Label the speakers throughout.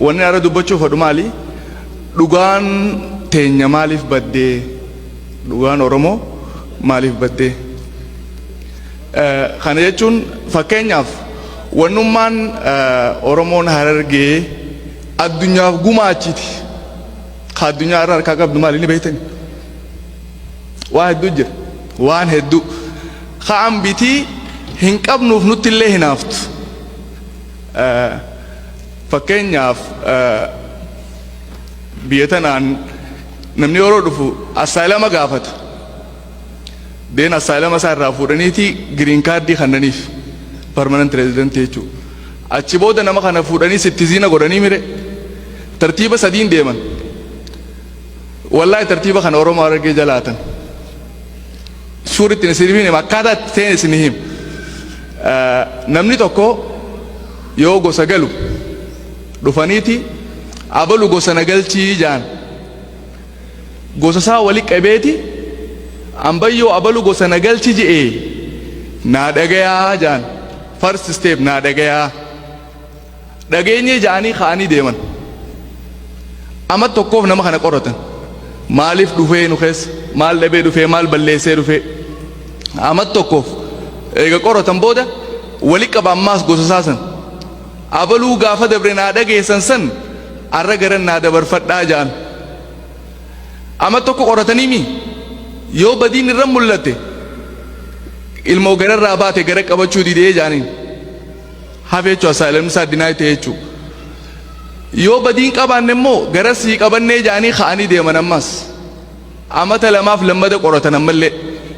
Speaker 1: Wanni har'a dubbachuu fedhu maali? Dhugaan teenya maaliif baddee? Dhugaan Oromoo maaliif baddee? Kana jechuun, fakkeenyaaf, wannummaan Oromoon Harargee addunyaaf gumaachiti. Ka addunyaa irra harkaa qabdu maali, ni beektani? Waa hedduu jira. Waan hedduu. Ka ambitii hin qabnuuf nutti illee hinaaftu. Fakkeenyaaf, biyya tanaan namni yeroo dhufu asylum gaafata. Deen asylum isaa irraa fuudhaniiti green card kannaniif, permanent resident jechuudha. Achi booda nama kana fuudhanii citizen godhanii mire tartiiba sadiin deeman. Wallaahi, tartiiba kana Oromoo Harargee jalaatan. Suuritti isin hima, akkaataa itti ta'een isin hima. Namni tokko yoo gosa galu dhufaniiti abalu gosa na galchii jaan. Gosa isaa wali qabeeti, ambayyoo abalu gosa na galchi je'ee naa dhagayaa jaan. First step, naa dhagayaa. Dhageenyee ja'anii ka'anii deeman. Amma tokkoof nama kana qoratan. Maaliif dhufee nu keessa? Maal dhabee dhufee? Maal balleessee dhufee? Amma tokkoof eega qoratan booda wali qaba ammaas gosa isaa san. Abaluu gaafa dabre naa dhageessan san arra garan naa dabarfadhaa ja'an. Amma tokko qoratanii mi? Yoo badiin irra mul'ate, ilmoo gararraa baate gara qabachuu didee jaaniin. Hafe jechuudha, asylumni isaa deny ta'e jechuudha. Yoo badiin qabaanne immoo gara sii qabannee jaanii ka'anii deeman ammas. Amata lamaaf lammada qoratan ammallee.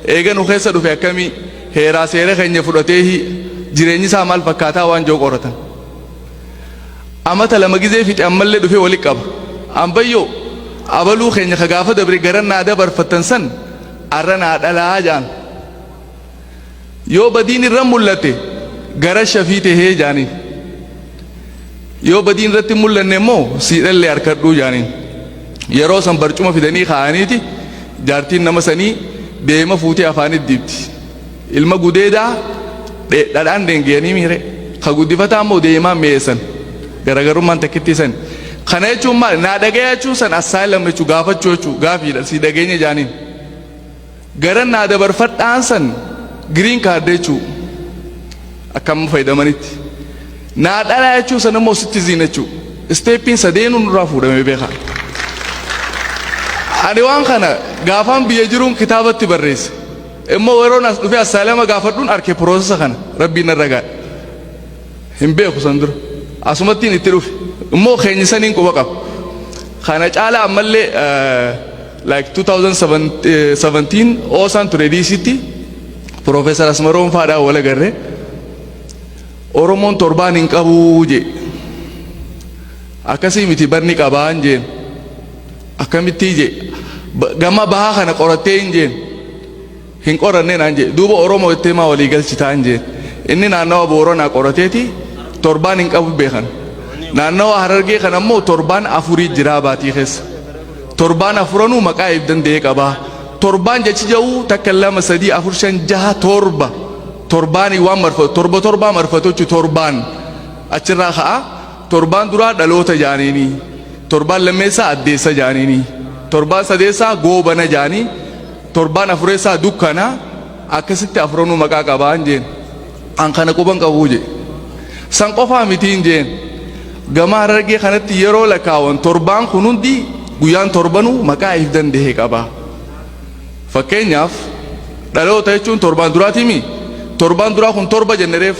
Speaker 1: Eega nu keessa dhufe akkamii, heeraa seera keenya fudhatee jireenyi isaa maal fakkaataa waan jiru qoratan. Amata 2 gizee fixe ammallee dhufee wali qaba. Ambayyoo abaluu keenya ka gaafa dabre gara naa dabarfattan san arra naa dhalaa jaan. Yoo badiin irra mul'ate, gara shafii tahee jaaniin. Yoo badiin irratti mul'anne immoo, siidhallee harkadhuu jaaniin. Yeroo san barcuma fidanii kaa'aniiti jaartiin nama sanii deema fuutee afaanitti dibdi. Ilma gudeedaa dhadhaan deengeeyanii miire. Ka guddifataa immoo deemaa mi'eessan. Garaagarummaan takkittii san. Kana jechuun maali? Naa dhagaya jechuun san asylum jechuu, gaafachuu jechuu, gaafiidha, si dhageenya jaaniin. Gara naa dabarfadhaan san green card jechuu akkam fayyadamanitti. Naa dhalaa jechuun san immoo citizen jechuu. Stepiin sadeenuu nurraa fuudhamee beeka. Ani waan kana gaafaan biyya jiruun kitaabatti barreesse. Immoo yeroon as dhufee asylum gaafadhuun arke processa kana, rabbiin narra gaadhe. Hin beeku san dura. Asumattiin itti dhufe. Immoo keenya saniin quba qaba. Kana caala ammallee, like 2017 oosaan ture DCtti, Profeesar Asmaroon faadhaa wal agarre. Oromoon torbaan hin qabuu jee. Akkasii miti, barni qabaan jeen. Akkamittii jee. Gama bahaa kana qorattee hin jeen. Hin qorannee naan jee. Duuba Oromoo jettee maa walii galchitaa hin jeen. Inni naannawa Booranaa qorateeti torbaan hin qabu beekan. Naannawa Harargee kana immoo torbaan afurii jiraa baatii keessa. Torbaan afuranuu maqaa if danda'ee qabaa. Torbaan jechi jedhu takka, lama, sadii, afur, shan, jaha, torba. Torbaanii waan marfatu, torba torbaa marfatu jechuun torbaan achirraa ka'a. Torbaan duraa dhaloota jaaniini. Torbaan lammeessaa addeessa jaaniini. Torbaan sadeessaa goobana jaanii. Torbaan afureessaa dukkana. Akkasitti afuranuu maqaa qabaan jeen. An kana quban qabuu jee. San qofaa mitiin jeen. Gama Harargee kanatti yeroo lakkaawwan torbaan kun hundi, guyyaan torbanuu maqaa if danda'e qaba. Fakkeenyaaf, dhaloota jechuun torbaan duraatiimi. Torbaan duraa kun torba jenne reef.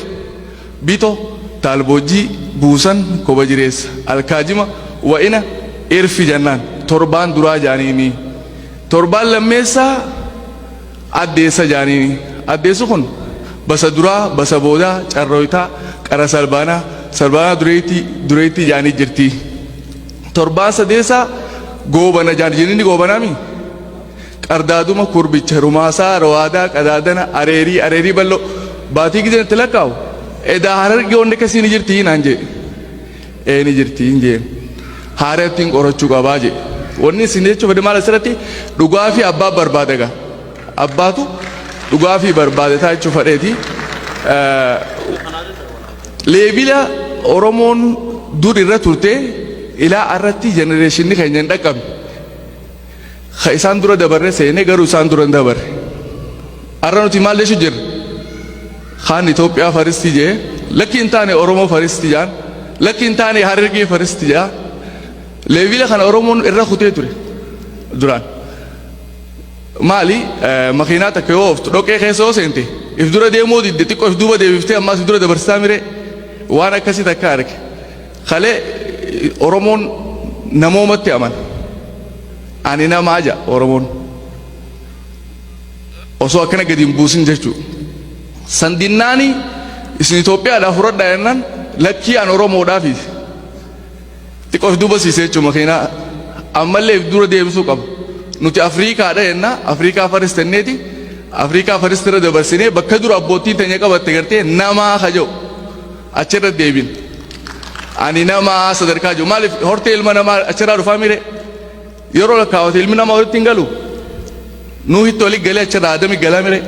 Speaker 1: Bito, taalboojjii, buusan, koba jireessa, alkaajima, wa'ina, irfi jennaan. Torbaan duraa jaaniini. Torbaan lammeessaa addeessa jaaniini. Addeessi kun basa duraa, basa boodaa, carrooytaa, qara salbaanaa, salbaanaa dureettii, dureettii jaanii jirti. Torbaan sadeessaa goobana jaan, jininni goobanaami. Qardaaduma, kurbicha, rumaasaa, rawaadaa, qadaadana, areerii, areerii bal'oo. Baatii gizeen itti lakkaa'u. Edaa Harargee wanni akkasii ni jirti naan jee. Ee, ni jirti hin jeen. Haareettiin qorachuu qabaa jee. Wanni isin jechuu fedhe maal, asirratti dhugaa fi abbaa barbaada gaa. Abbaatu dhugaa fi barbaade taa jechuu fedheeti. Level Oromoon dur irra turte ilaa arratti generationni keenya hin dhaqqabne. Ka isaan dura dabarre seenee garuu isaan dura hin dabarre. Arra nuti maal jechuu jirra? Kaan Itoophiyaa first jee, lakki hin taane Oromoo first jaan, lakki hin taane Harargee first jaa. Levela kana Oromoon irra kutee ture duraan. Maali, makiinaa takka yoo ooftu dhoqee keessa yoo seente if dura deemuu didde, xiqqoo if duuba deebiftee ammaas if dura dabarsitaa mire? Waan akkasii takka arge. Kalee Oromoon namoomatti amana. Ani namaa ja Oromoon. Osoo akkana gadi hin buusin jechuu. Sandinnaani isin Itoophiyaadhaaf fudhadhaa jennaan, lakkii, an Oromoodhaafi. Xiqqoo if duuba siisee jechuun makiinaa ammallee if dura deebisuu qaba. Nuti Afriikaadha jenna, Afriikaa first jenneeti Afriikaa first irra dabarsinee bakka dura abbootiin teenya qabatte gartee namaa kaja'u achirra deebin. Ani namaa sadarkaa jiru maaliif hortee ilma namaa achirraa dhufaa mire? Yeroo lakkaawwate ilmi namaa walitti hin galu. Nuuhitti walitti galee achirraa Adami galaa mire?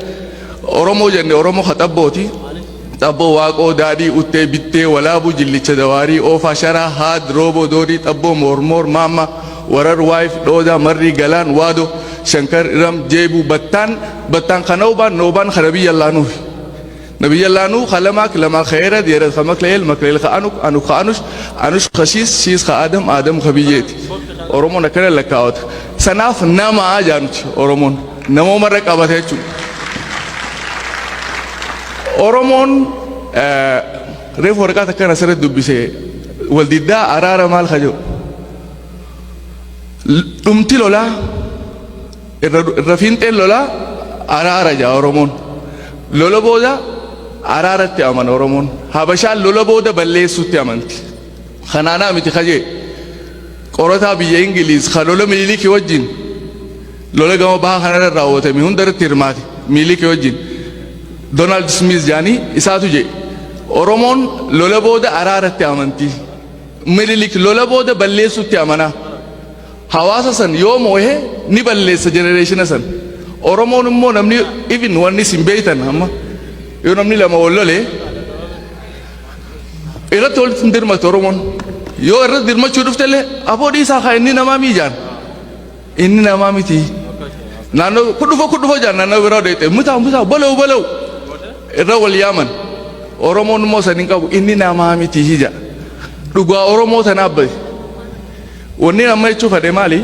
Speaker 1: Oromoo jenne, Oromoo haxabbooti. Xabboo, Waaqoo, Daadhii, Uttee, Bittee, Walaabuu, Jillicha, Dawaarii, Oofaa, Sharaa, Haad, Rooboo, Doorii, Xabboo, Moormoor, Maamma, Warar, Waayif, Dhoodaa, Marrii, Galaan, Waado, Shankar, Iram, Jeebuu, Battaan, Battaan Kanaubaan, Noobaan, Kanabiyyallaa Nuuhi. Nabiyyallaa Nuh kalamaa lamaa kheerad yered ka Makleel, Makleel ka Anuk, Anuk ka Anush, Anush ka Shiis, Shiis ka Adam, Adam ka biyyeeti. Oromoon akkana lakkaawata. Sanaaf namaa jaanuti Oromoon. Namoomarra qabate jechuudha. Oromoon reefu waraqaa takkaan asirratti dubbise, waldiddaa araara maal ka jedhu. Dhumti lolaa, irra fiinxeen lolaa araara jaa Oromoon. Lola booda araaratti amana Oromoon. Habashaan lola booda balleessutti amanti. Kanaanaa miti kajee. Qorataa biyya Ingiliiz ka lola Minilikii wajjin, lola gama bahaa kanarra raawwatame hundarratti hirmaate Minilikii wajjin. Donald Smith jaanii isaatu jee. Oromoon lola booda araaratti amanti. Minilik lola booda balleessutti amanaa. Hawaasa san yoo moo'e ni balleessa generationa san. Oromoon immoo namni even wanni isin beeytan, amma yoo namni lama wal lole irratti walitti hin dirmatu Oromoon. Yoo irratti dirmachuu dhuftellee, aboo dhiisaa kaa, inni namaa miijaan. Inni namaa miti. Naannoo kudhufo kudhufo jaan, naannoo biraa deete mutaa mutaa balaw balaw irra wal yaaman. Oromoon immoo san hin qabu, inni namaa miti hija. Dhugaa Oromoo tanaaf bahe. Wanni amma jechuu fedhe maali?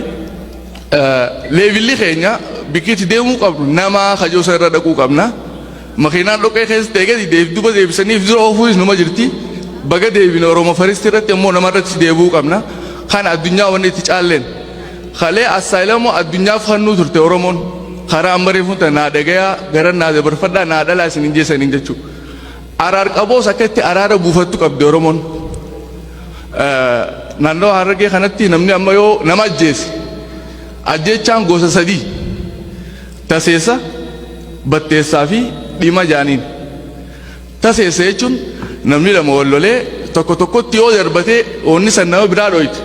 Speaker 1: Levelli keenya bikkiitti deemuu qabnu namaa kajoo isa irra dhaquu qabna. Makiinaan dhoqee keessa ta'e gadi deef duba deebisaniif dura oofuunis numa jirti. Baga deebine Oromoo first irratti immoo nama irratti deebi'uu qabna. Kana addunyaa wanni itti caalleen. Kalee asylum addunyaaf kennuu turte Oromoon. Karaa amma reefuun tana naa dhagayaa gara naa dabarfadhaa naa dhalaa isin hin jeessaniin jechuudha. Araar qaboos akka itti araara buufattu qabdi Oromoon. Naannoo Harargee kanatti namni amma yoo nama ajjeese, ajjeechaan gosa sadii: taseessa, batteessaa fi dhima jaaniin. Taseessa jechuun namni lama wal lolee tokko tokkotti yoo darbatee onni san nama biraa dhoyte,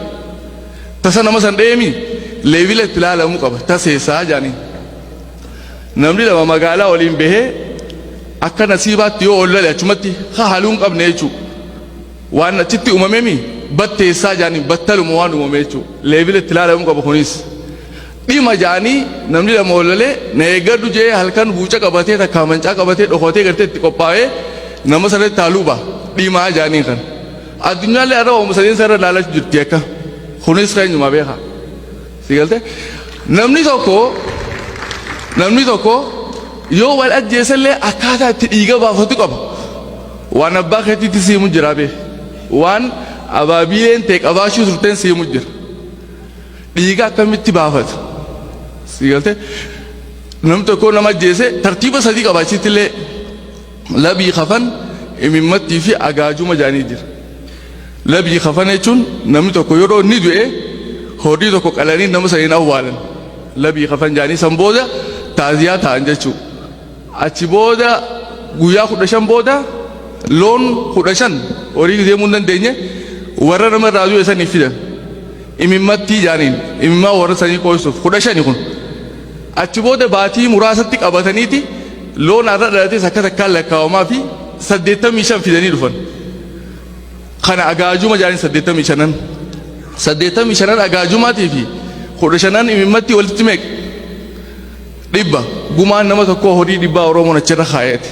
Speaker 1: tasa nama san dheemi, levela itti ilaalamuu qaba, taseessaa jaaniin. Namni lama magaalaa waliin bahee akka nasiibaatti yoo ol lole achumatti haaluu hin qabne jechuudha. Waan achitti uumamemi batteessaa jaaniin, battaluma waan uumame jechuudha. Levela itti ilaalamuu qaba kunis. Dhima jaanii namni lama wal lolee na eeggadhu jee halkan buuca qabatee takkaa mancaa qabatee dhokatee gartee itti qophaa'ee nama sanatti haaluu ba'a. Dhimaa jaaniin kan. Addunyaallee har'a uumama sadeen sarara ilaalaa jirti akka. Kunis keenyuma beekaa. Si galte? Namni tokko yoo wal ajjeesellee akkaataa itti dhiiga baafatu qaba. Waan abbaa keetiitti siimu jira bee. Waan abaabileen ta'e qabaachuu turteen siimu jira. Dhiiga akkamitti baafata? Si galte? Namni tokko nama ajjeese tartiiba sadii qaba achitti illee, labii kafan, imimmattii fi agaajuma jaanii jira. Labii kafan jechuun namni tokko yeroo inni du'e horii tokko qalanii nama saniin awwaalan. Labii kafan jaanii san booda taaziyaa ta'an jechuudha. Achi booda guyyaa 15 booda loon 15 horii deemuu hin dandeenye warra nama irraa du'e saniif fidan. Imimmattii jaaniin imimmaa warra sanii qooysuuf 15 kun. Achi booda baatii muraasatti qabataniiti loon har'a dhalates akka takkaan lakkaawamaa fi 85 fidanii dhufan. Kana agaajuma jaaniin 85. 85 agaajumaatii fi 15 imimmatti walitti meeqa? 100. Gumaan nama tokkoo horii 100 Oromoon achirra kaayate.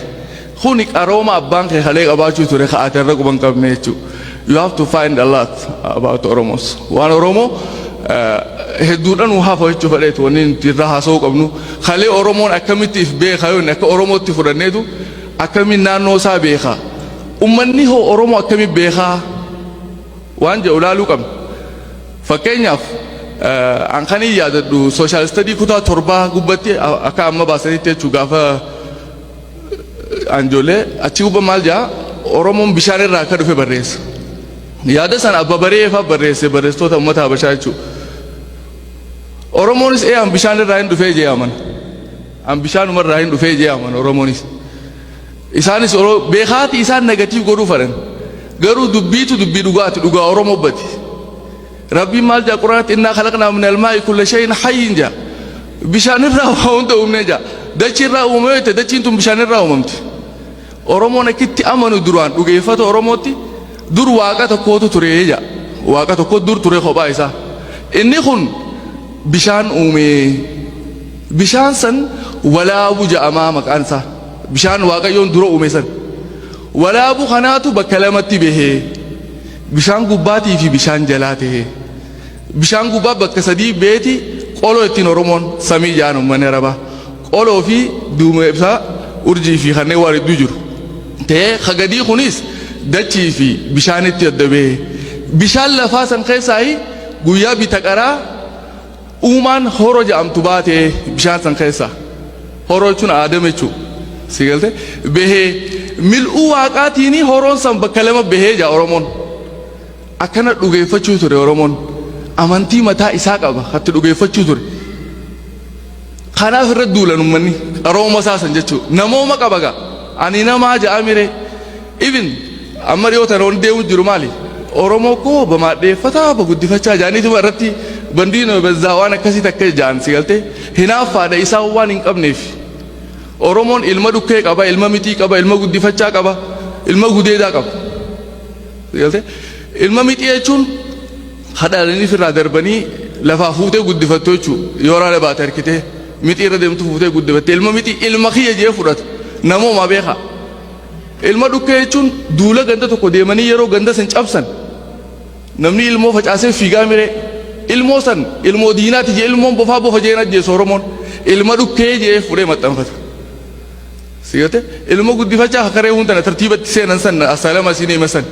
Speaker 1: Kuni qarooma abbaan kee kalee qabaachuu ture ka'ate irra quban qabne jechuudha. You have to find a lot about Oromos. Waan Oromoo hedduudhaan nu hafa jechuu fedheetu wanni nuti irraa haasa'uu qabnu. Kalee Oromoon akkamitti if beeka yoo inni akka Oromootti fudhanneetu akkamiin naannoo isaa beeka. Ummanni hoo Oromoo akkamiin beekaa waan jedhu ilaaluu qabna. Fakkeenyaaf, an kan hin yaadadhu social study kutaa 7 gubbatti akka amma baasanitti jechuu, gaafa anjoollee achi gubba maal jaa, Oromoon bishaan irraa akka dhufe barreessa. Yaada sana abba bareefaa barreesse, barreessitoota uummata Habashaa jechuudha. Oromoonis ee an bishaan irraa hin dhufee jee amana. An bishaanuma irraa hin dhufee jee amana Oromoonis. Isaanis beekaati isaan negative godhuu fedhan. Garuu dubbiitu dubbii dhugaati, dhugaa Oromoo bati. Rabbiin maal jaa Quraanatti? "إنا خلقنا من الماء كل شيء حي" jaa. Bishaan irraa waa hunda uumnee jaa. Dachii irraa uumamee ta'e, dachiin tun bishaan irraa uumamti. Oromoon akkitti amanu duraan dhugeeffata Oromootti dur waaqa tokkootu ture jaa. Waaqa tokko dur ture kophaa isaa. Inni kun bishaan uumee, bishaan san Walaabu ja'amaa maqaan isaa. Bishaan Waaqayyoon dura uume san. Walaabu kanaatu bakka lamatti bahee, bishaan gubbaatii fi bishaan jalaa ta'ee. Bishaan gubbaa bakka sadii beeti, qoloo ittiin Oromoon samii ja'an uummanni Arabaa. Qoloo fi duumessa, urjii fi kanneen waan hedduu jiru. Ta'ee kagadii kunis dachii fi bishaanitti adda bahee. Bishaan lafaa san keessaa guyyaa bita qaraa uumaan horo jedhamtu baatee bishaan san keessaa. Horoo jechuun aadam jechuudha. Si galte bahee mil'uu waaqaatiin horoon san bakka lama bahee jaa Oromoon. Akkana dhugeeffachuu ture Oromoon. Amantii mataa isaa qaba hatti dhugeeffachuu ture. Kanaaf irra duulan uummanni qarooma isaa san jechuudha. Namooma qaba gaa. Ani namaa ja'a mire. Even amma dhiyoo tana wanti deemu jiru maali? Oromoo koo bamaadheeffataa baguddifachaa jaaniituma irratti bandiinoo bezzaa waan akkasii takka jaan, si galtee, hinaaffaadha isaan waan hin qabneef. Oromoon ilma dhukkee qaba, ilma mixii qaba, ilma guddifachaa qaba, ilma gudeedaa qaba. Si galtee, ilma mixii jechuun hadhaalanii irraa darbanii lafaa fuutee guddifattu jechuudha. Yoo raala baate harkitee mixii irra deemtu fuutee guddifatte, ilma mixii ilma kiyya jee fudhata. Namooma beekaa. Ilma dhukkee jechuun duula ganda tokko deemanii yeroo ganda san cabsan namni ilmoo facaasee fiigaa miree, ilmoo san ilmoo diinaati jee, ilmoon bofaa bofa jeen ajjeesu Oromoon ilma dhukkee jee fudhee maxxanfata. Sigate ilma guddifachaa kakaree hundana tartiibatti seenan san asalama siin hima san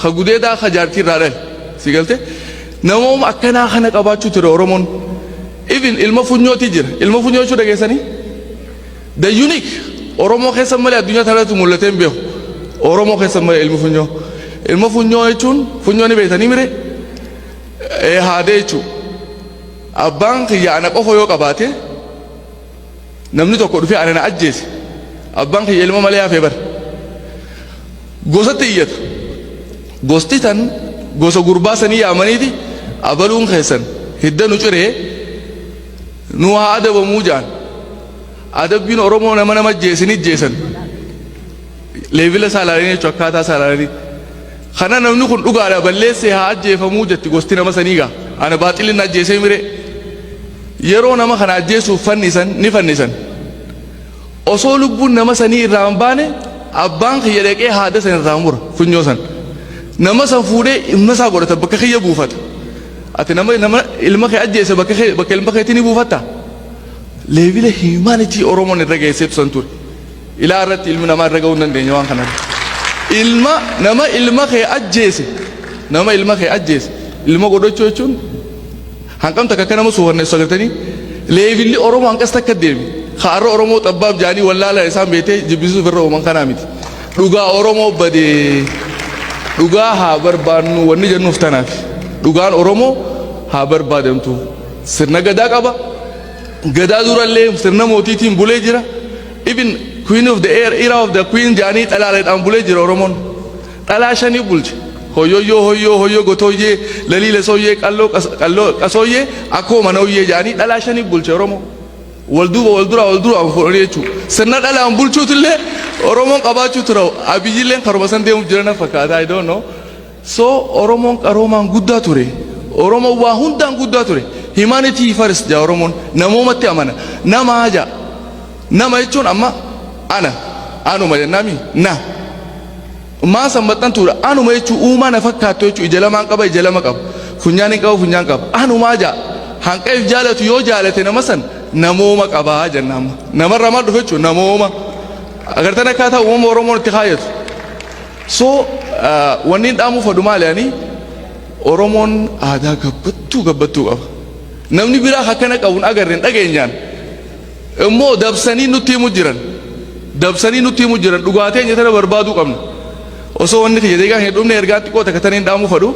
Speaker 1: ka gudeedaa ka jaartii irraa dhale, si galte, namooma akkanaa kana qabaachuu ture Oromoon. Even ilma funyooti jira. Ilma funyoo jechuu dhageessanii? The unique Oromoo keessa malee addunyaa tanatti mul'atee hin beeku. Oromoo keessa malee ilmi funyoo. Ilma funyoo jechuun funyoo ni beektanii mire? Ee, haadee jechuudha. Abbaan kiyya ana qofa yoo qabaate, namni tokko dhufee ana na ajjeese, abbaan kiyya ilma malee hafee bara. Gosatti iyyata. Gosti tan gosa gurbaa sanii yaamaniiti, abaluun keessan hidda nu ciree nu haa adabamuu jaan. Adabbiin Oromoo nama nama ajjeesini ajjeesan. Level isaa ilaalanii jechuudha, akkaataa isaa ilaalanii. Kana namni kun dhugaadha balleessee haa ajjeefamuu jetti gosti nama sanii gaa. Ana baaxilin ajjeesee mire. Yeroo nama kana ajjeesuuf fannisan ni fannisan. Osoo lubbuun nama sanii irraa hin baane abbaan kiyya dhaqee haada san irraa mura, funyoo san. Nama san fuudhee ilma isaa godhata, bakka kiyya buufata. Ati nama ilma kee ajjeese bakka kee bakka ilma keetii ni buufatta? Level humanity Oromoon irra geesseetu san ture. Ilaa irratti ilmi namaa irra ga'uu hin dandeenye waan kanarra. Ilma nama ilma kee ajjeese, nama ilma kee ajjeese ilma godhachuu jechuun hanqam takka akka nama suufanneessu agartanii, levelli Oromoo hanqas takka deeme. Kaarra Oromoo xabbaaf jaanii wallaala isaan beetee jibbisuuf irra uuman kanaa miti. Dhugaa Oromoo badee dhugaa haa barbaannu wanni jennuuf tanaaf. Dhugaan Oromoo haa barbaadamtu. Sirna gadaa qaba. Gadaa durallee sirna mootiitiin bulee jira. Even queen of the air, era of the queen jaanii dhalaaleedhaan bulee jira Oromoon. Dhalaa shanii bulche. Hoyyoyyoo hoyyoo hoyyoo gotooyyee laliile sooyyee qalloo qalloo qasooyyee akkoo manooyyee jaanii dhalaa shanii bulche Oromoo. Wal duuba wal duraa wal duraa fuudhanii jechuudha. Sirna dhalaan bulchuutillee Oromoon qabaachuu tura. Abiyyilleen karuma san deemuuf jiran fakkaata. I don't know. So Oromoon qaroomaan guddaa ture. Oromoon waa hundaan guddaa ture. Humanity first jaa Oromoon, namoomatti amana. Namaa jaa. Nama jechuun amma ana anuma jennaami na. Maa san maxxantuudha? Anuma jechuun uumaa na fakkaattu jechuun ija lamaan qaba, ija lama qaba. Funyaan hin qabu, funyaan qaba. Anumaa jaa. Hanqa if jaalatu yoo jaalate nama san namooma qabaa jenna amma. Namarraa maal dhufe jechuun namooma. Agartan akkaataa uumama Oromoon itti kaayatu. So wanni hin dhaamuu fedhu maali? Ani Oromoon aadaa gabbattuu gabbattuu qaba. Namni biraa akkana qabu hin agarre, hin dhageenyaan. Immoo dabsanii nutti himu jiran. Dabsanii nutti himu jiran, dhugaatii eenyu tana barbaaduu qabna. Osoo wanni kiyya deegaa hin dhumne, ergaa xiqqoo takka taniin dhaamuu fedhu.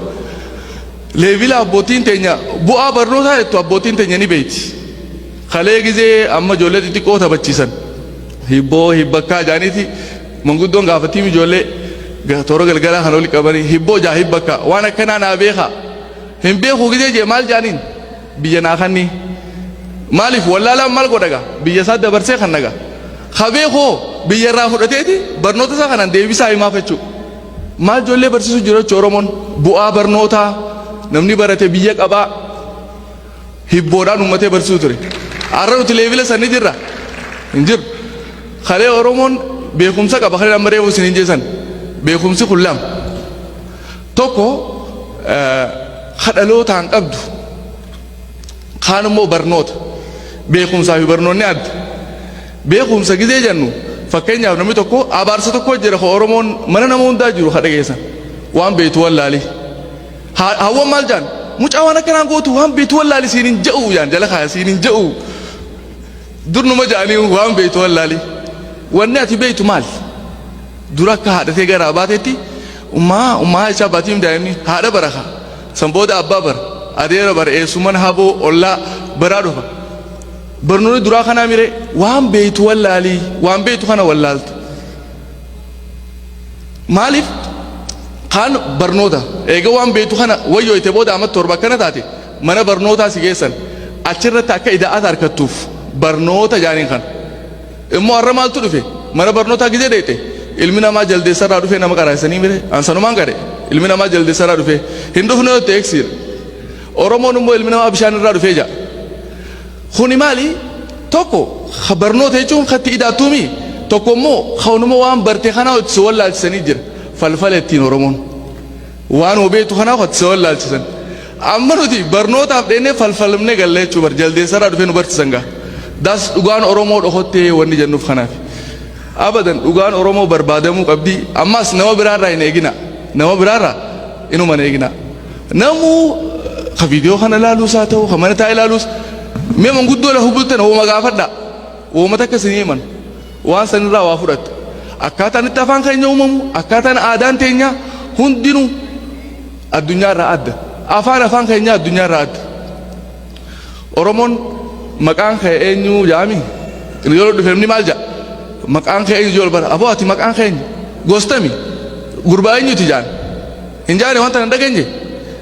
Speaker 1: Level abbootiin teenya bu'aa barnootaa jettu abbootiin teenya ni beeyti. Kalee gizee amma ijoollee xixiqqoo taphachiisan. Hibboo hibbakkaa jaaniiti manguddoon gaafatiin ijoollee toora galgalaa kan oli qabanii hibboo jaa hibbakkaa waan akkanaa naa beekaa. Hin beeku gizee jee maal jaaniin? Biyya naa kannii. Maaliif wallaalaan maal godha gaa? Biyya isaa dabarsee kan nagaa. Ka beekoo biyya irraa fudhateeti barnoota isaa kanaan deebisaa himaaf jechuudha. Maal ijoollee barsiisuu jiru jechuudha? Oromoon bu'aa barnootaa, namni barate biyya qabaa, hibboodhaan uummatee barsiisuu ture. Har'a nuti level san ni jirra? Hin jiru. Kalee Oromoon beekumsa qaba, kan amma reefu isin hin jeessan. Beekumsi kun lama. Tokko kadhalootaan qabdu. Kaan immoo barnoota. Beekumsaa fi barnoonni adda. Beekumsa gizee jennu, fakkeenyaaf namni tokko abaarsa tokko jira ka Oromoon mana nama hundaa jiru ka dhageessan. Waan beektu wallaali. Hawwan maal jaan? Mucaa waan akkanaan gootu waan beektu wallaali siin hin je'u jaan, jala kaaya siin hin je'u. Dur numa ja'anii waan beektu wallaali. Wanni ati beektu maali? Dura akka haadhatee garaa baatetti ummaa ummaa jechaa baatiim daa'imni haadha baraka. San booda abbaa bara, adeera bara, eessuman haboo ollaa baraa dhufa. Barnoonni duraa kanaa mire waan beektu wallaalii, waan beektu kana wallaalta. Maaliif kaan barnoota eega waan beektu kana wayyooyte booda amma 7 akkana taate mana barnootaa si geessan, achirratti akka ida'aata harkattuuf barnoota jaaniin kana. Immoo har'a maaltu dhufe? Mana barnootaa gizee dheeyxe ilmi namaa jaldeessarraa dhufee nama qaraasanii mire, ansanumaan qare, ilmi namaa jaldeessarraa dhufee hin dhufne yoo ta'e eegsiidha. Oromoon immoo ilmi namaa bishaan irraa dhufee ja'a. Kuni maali? Tokko barnoota jechuun katti idaattuumi, tokko immoo kanuma waan barte kanaa itti si wallaalchisanii jira. Falfala ittiin Oromoon. Waan beektu kanaa itti si wallaalchisan. Amma nuti barnootaaf dheennee falfalamnee galle jechuu bar, jaldeessarraa dhufee nu barsiisan gaa. Das dhugaan Oromoo dhokottee wanni jennuuf kanaaf. Abadan dhugaan Oromoo barbaadamuu qabdi. Ammas nama biraarraa hin eegina. Nama biraarraa inuma hin eegina. Namuu ka viidiyoo kana ilaaluus haa ta'u, ka mana taa'ee ilaaluus, mee manguddoo lafa bultan hooma gaafadha. Wooma takka isin himan. Waan sanirraa waa fudhatta. Akkaataan itti afaan keenya uumamu, akkaataan aadaan teenya hundinuu addunyaarraa adda. Afaan keenya addunyaarraa adda. Oromoon maqaan kee eenyu jaami? Yeroo dhufe namni maal jedha? Maqaan kee eenyu jedhu bara. Aboo, ati maqaan kee eenyu? Gostami? Gurbaa eenyuti jaan? Hin jaane wanta hin dhageenye?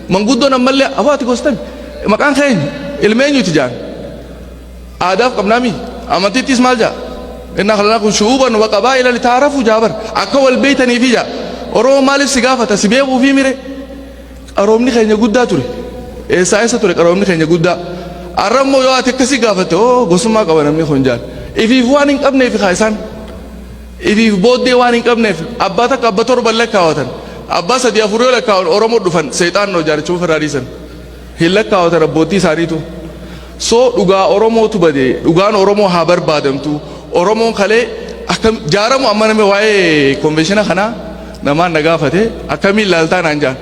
Speaker 1: Manguddoon ammallee, aboo, ati gostami? Maqaan kee eenyu? Ilma eenyuti jaan? Aadaaf qabnaami. Amantiittis maal jaa? إنا خلقناكم شعوبا وقبائل لتعارفوا jaabar. Akka wal beeytaniifi jaa. Oromoo maaliif si gaafata? Si beekuu fi mire? Qaroomni keenya guddaa ture. Eessaa eessa ture qaroomni keenya guddaa? Har'a immoo yoo ati akkasii gaafatte, oo, gosummaa qaba namni kun jaan. Ifiif waan hin qabneef kaa isaan. Ifiif booddee waan hin qabneef abbaa takka abba torban lakkaawatan. Abbaa sadii afur yoo lakkaawan Oromoo dhufan seexaan noo jaarichuma ofirraa dhiisan. Hin lakkaawatan abbootii isaaniitu. So dhugaa Oromootu bade, dhugaan Oromoo haa barbaadamtu. Oromoon kalee akkam jaaramu? Amma namni waa'ee convention kanaa namaan na gaafate, akkamiin ilaaltaa naan jaan.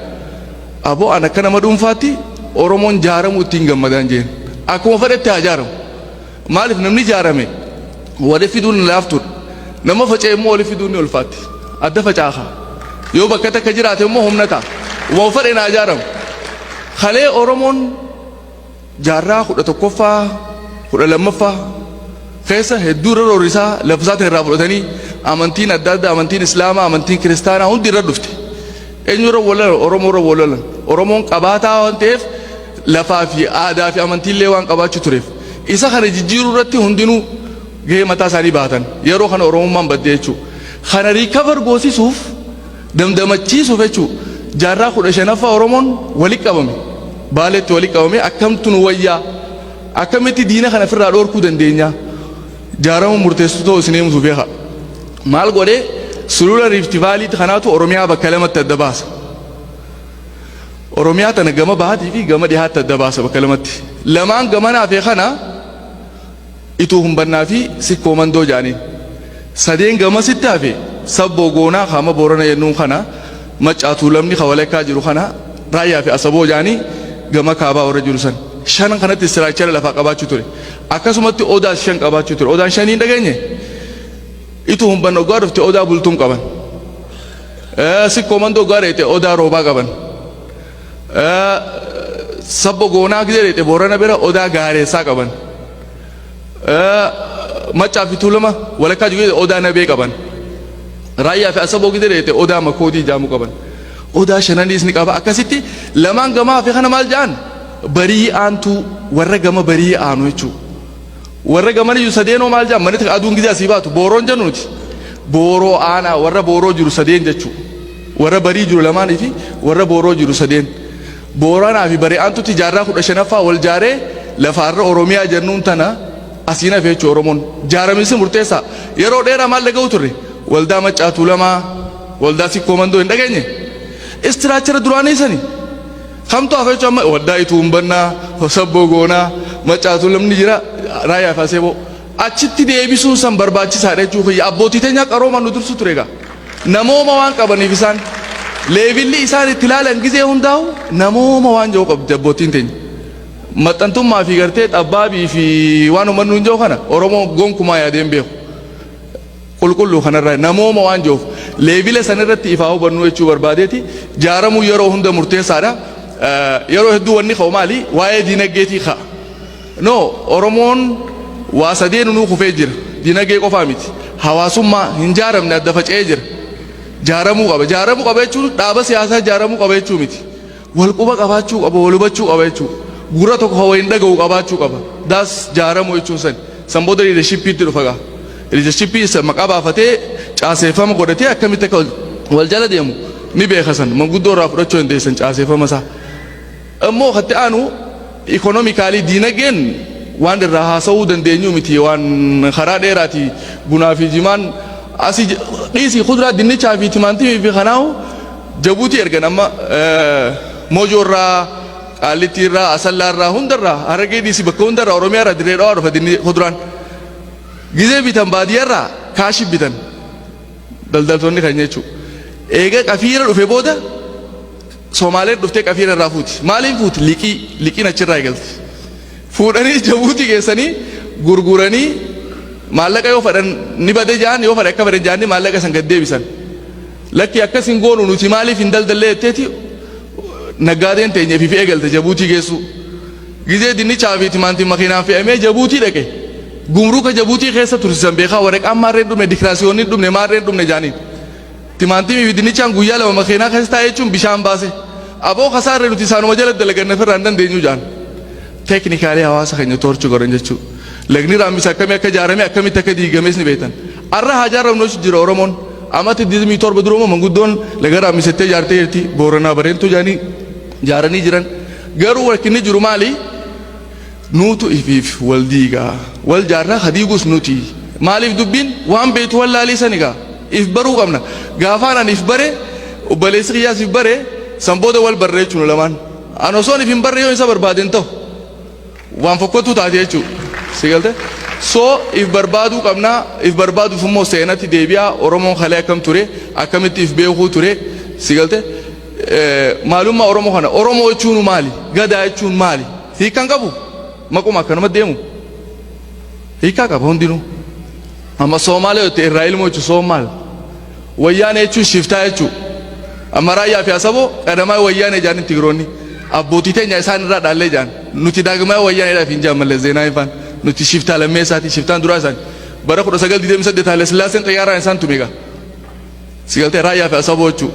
Speaker 1: Aboo, an akka nama dhuunfaatti Oromoon jaaramu ittiin gammadaan jeen. Akkuma fedhetti haa jaaramu. Maaliif namni jaarame wali fiduun laaftuudha. Nama faca'e immoo wali fiduun ni ulfaatti. Adda facaafa. Yoo bakka takka jiraate immoo humna ta'a. Waan fedhe naa jaaramu. Kalee Oromoon jaarraa 11ffaa, 12ffaa keessa hedduu irra roorrisaa, lafa isaatiin irraa fudhatanii, amantiin adda addaa, amantiin Islaamaa, amantiin Kiristaanaa hundi irra dhufte. Eenyu irra wal lolan? Oromoo irra wal lolan. Oromoon qabaataa waan ta'eef, lafaa fi aadaa fi amantiillee waan qabaachuu tureef. Isa kana jijjiiruu irratti hundinuu gahee mataa isaanii baatan. Yeroo kana Oromummaan badde jechuudha. Kana recover goosisuuf, damdamachiisuuf jechuudha. Jaarraa 15ffaa Oromoon wali qabame. Baaleetti wali qabame, akkamtu nu wayyaa? Akkamitti diina kana ofirraa dhoorkuu dandeenya? Jaaramuu murteessituu ta'uu isin himutu beeka. Maal godhee? Sulula Rift Valley kanaatu Oromiyaa bakka lamatti adda baasa. Oromiyaa tana gama bahaatii fi gama dhihaatti adda baasa bakka lamatti. Lamaan gamanaa fi kana Ituu Humbannaa fi Sikkoo Mandoo jedhaniin. Sadeen gamasitti hafe Sabboo Goonaa kaama Boorana jennuun kana, Maccaa Tuulamni ka walakkaa jiru kana, Raayyaa fi Asaboo jedhanii gama kaabaa warra jiru san. Shanan kanatti structure lafaa qabaachuu ture. Akkasumatti Odaas shan qabaachuu ture. Odaan shanii hin dhageenye? Ituu Humbanna oggaa dhufte Odaa Bultum qaban. Sikkoo Mandoo oggaa dheeyxe Odaa Roobaa qaban. Sabbo Goonaa gizee dheeyxe Boorana bira Odaa Gaareessaa qaban. Maccaa fi Tuulama walakkaa jiru Odaa Nabee qaban. Raayyaa fi Asaboo gizee dheeyxe Odaa Makoodii jaamu qaban. Odaa shananiis ni qaba. Akkasitti lamaan gamaa fi kana maal ja'an? Barii aantuu, warra gama barii aanu jechuudha. Warra gamana jiru sadeenoo maal ja'an? Manni aduun gizee asii baatu booroon jennu nuti. Booroo aanaa, warra booroo jiru sadeen jechuudha. Warra barii jiru lamaanii fi warra booroo jiru sadeen. Booranaa fi barii aantutti jaarraa 15ffaa wal jaaree lafaarra Oromiyaa jennuun tana asiin hafe jechuudha Oromoon. Jaaramiinsi murteessaa. Yeroo dheeraa maal dhaga'uu turre? Waldaa Maccaa Tuulamaa, Waldaa Sikkoo Mandoo hin dhageenye? Structure duraanii sani. Kamtu hafe jechuun amma Waldaa Ituu Humbannaa, Sabboo Goonaa, Maccaa Tuulamni jira, Raayyaa fi Aseeboo. Achitti deebisuun san barbaachisaadha jechuu kiyya. Abbootii teenyaa qaroomaan nu dursu ture egaa. Namooma waan qabaniif isaan level isaan itti ilaalan gizee hundaa'u namooma waan jiru qabdi abbootiin teenya. Maxxantummaa fi gartee xabbaabii fi waan uummanni hin jiru kana Oromoo gonkumaa yaadee hin beeku. Qulqulluu kanarraa namooma waan jiruuf level sanirratti ifaa hubannuu jechuu barbaadeeti. Jaaramuu yeroo hunda murteessaadha. Yeroo hedduu wanni ka'u maali? Waa'ee diinagdeetii ka'a. No, Oromoon waa sadeen nuu kufee jira. Diinagdee qofaa miti. Hawaasummaa hin jaaramne, adda faca'ee jira. Jaaramuu qaba. Jaaramuu qaba jechuun dhaaba siyaasaa jaaramuu qaba jechuu miti. Wal quba qabaachuu qaba, wal hubachuu qaba jechuu. Gurra tokko kan waliin dhaga'u qabaachuu qaba. Daas jaaramuu jechuun sani. San booda leadershipiitti dhufa gaa. Leadershipii isa maqaa baafatee caaseeffama godhatee akkamitti akka wal jala deemu ni beeka san. Manguddoo irraa fudhachuu dandeessan caaseeffama isaa. Immoo katti aanu economically, diinagdeen waan irraa haasa'uu dandeenyu miti, waan karaa dheeraati. Bunaa fi jimaan asii dhiisii, kuduraa dinnichaa fi timaantimii fi kanaahu Jabuutii ergan. Amma Mojoo irraa, Qaallittii irraa, Asallaa irraa, hundarraa, Harargee dhiisii bakka hundarraa, Oromiyaa irraa, Dirree Dhawaa dhufa dinni kuduraan. Gizee bitan baadiyyaa irraa cash bitan daldaltoonni kan jechuudha. Eega qafiira dhufe booda Somaaleen dhuftee qafiira irraa fuuti. Maaliin fuuti? Liqii. Liqiin achirraa eegalti. Fuudhanii Jabuutii geessanii gurguranii maallaqa yoo fedhan ni bade jaan, yoo fedhan akka fedhan jaanii maallaqa san gad deebisan. Lakki, akkas hin goonu nuti, maaliif hin daldallee jetteeti naggaadeen teenya fi eegalte Jabuutii geessuu. Gizee dinnichaa fi timaantiin makiinaan fe'amee Jabuutii dhaqe. Gumruuka Jabuutii keessa tursiisan beekaa, waraqaan maarreen dhumne, dikiraasiyoonni dhumne, maarreen dhumne jaaniin. Timaantimii fi dinnichaan guyyaa 2 makiinaa keessa taa'ee jechuun bishaan baase. Aboo, kasaarree nuti isaanuma jala dalaganna, ofirraa hin dandeenyu jaan. Technically hawaasa keenya torture godhan jechuudha. Lagni Raammis akkamii akka ijaarame, akkamitti akka diigames ni beektan. Arra haa ijaaramnu jechuun jira Oromoon. Amata 27 duruma manguddoon laga Raammisettee ijaartee jirti. Booranaa Bareentuu jaanii ijaaranii jiran. Garuu rakkinni jiru maali? Nuutu ifiif wal diigaa. Wal jaarraa ka diigus nuti. Maaliif dubbiin waan beektu wallaalii sani gaa. If baruu qabna. Gaafaan ani if bare, obboleessi kiyyaas if bare, san booda wal barre jechuun lamaan. An osoon if hin barre yoo isa barbaade hin ta'u. Waan fokkottuu taate jechuudha. Si galte? So if barbaaduu qabna, if barbaaduuf immoo seenatti deebi'a. Oromoon kalee akkam ture, akkamitti if beekuu ture, si galte? Maalummaa Oromoo kana, Oromoo jechuun maali? Gadaa jechuun maali? Hiikkaan qabu? Maquma akkanuma deemu. Hiikkaa qaba hundinuu. Amma Soomaalee yoo ta'e irraa ilmoo jechuun Soomaal. Wayyaanee jechuun shiftaa jechuudha. Amma Raayyaa fi Asaboo qadamaa Wayyaanee jedhanii Tigiroonni. Abbootii teenya isaan irraa dhaallee jedhan. Nuti daagmaa Wayyaaneedhaaf hin jedhan malee Zeenaa ifaan. Nuti shiftaa lammeessaati, shiftaan duraa isaani. Bara 1928 Haile Sillaaseen xayyaaraan isaan tume egaa. Si galtee? Raayyaa fi Asaboo jechuudha.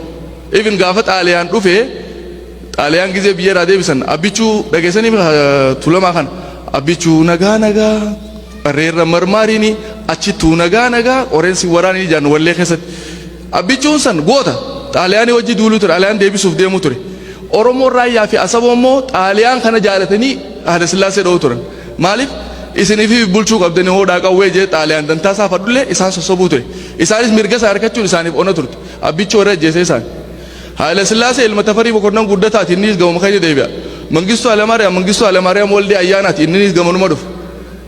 Speaker 1: Even gaafa Xaaliyaan dhufe, Xaaliyaan gizee biyya irraa deebisan, Abbichuu dhageessanii Tulamaa kana. Abbichuu nagaa nagaa qarreerra marmaariini achittuu nagaa nagaa qoreensi waraanii jedhan wallee keessatti. Abbichuun san goota. Xaaliyaanii wajji duuluu ture, Xaaliyaan deebisuuf deemuu ture. Oromoon Raayyaa fi Asaboo immoo Xaaliyaan kana jaalatanii Haayila Sillaasee dho'uu turan. Maaliif isiniif bulchuu qabdanii hoodhaa qawwee jee Xaaliyaan dantaa isaa fadhullee isaan sossobuu ture. Isaanis mirga isaa harkachuun isaaniif ona turte. Abbichoo irra ajjeesee isaan. Haayila Sillaasee ilma Tafarii Mokonnon Guddataati, innis gamuma keenya deebi'a. Mangistuu Hayilamaariyaam, Mangistuu Hayilamaariyaam Waldee Ayyaanaati, innis gamanuma dhufa.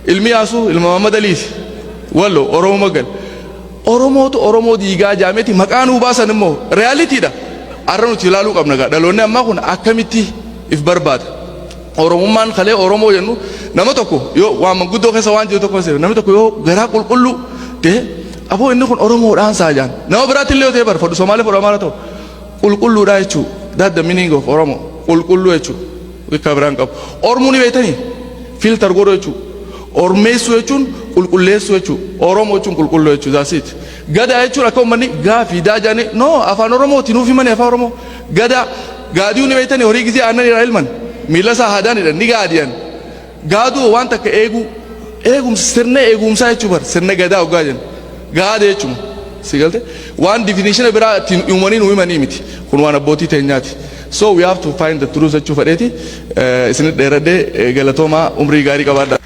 Speaker 1: Ilmi Yaasuu ilma Mahammad Aliiti. Wallo Oromoo magal. Oromootu Oromoo diigaa jaameeti maqaa nuu baasan immoo reality dha. Har'a nuti ilaaluu qabna gaa, dhaloonni ammaa kun akkamitti if barbaada. Oromummaan kalee Oromoo jennu, nama tokko yoo waan manguddoo keessa waan jiru tokko namni tokko yoo garaa qulqulluu ta'e, aboo inni kun Oromoodhaan saa jaan. Nama biraatti illee yoo ta'e, bar fodhu Somaalee, fodhu Amaara ta'u, qulqulluudha jechuu. That the meaning of Oromo, qulqulluu jechuu, bakka biraan qabu. Ormuu ni beektanii, filter godhu jechuu. Ormeessuu jechuun qulqulleessuu jechuu. Oromoo jechuun qulqulluu jechuu, that's it. Gadaa jechuun akka uummanni gaafii daa jaanii no afaan Oromooti nuuf himanii afaan Oromoo. Gadaa gaadiyuu ni beektanii, horii gizee aannan irraa ilman miila isaa haadaanidha ni gaadiyan. Gaaduu waan takka eeguu, eegumsa, sirna eegumsaa jechuu bar, sirna gadaa hoggaa jennu. Gaada jechuun si galte, waan definition biraa ittiin uumanii nu himanii miti, kun waan abbootii teenyaati. So we have to find the truth jechuu fedheeti. Isinit dheeradhee, galatoomaa, umrii gaarii qabaadha.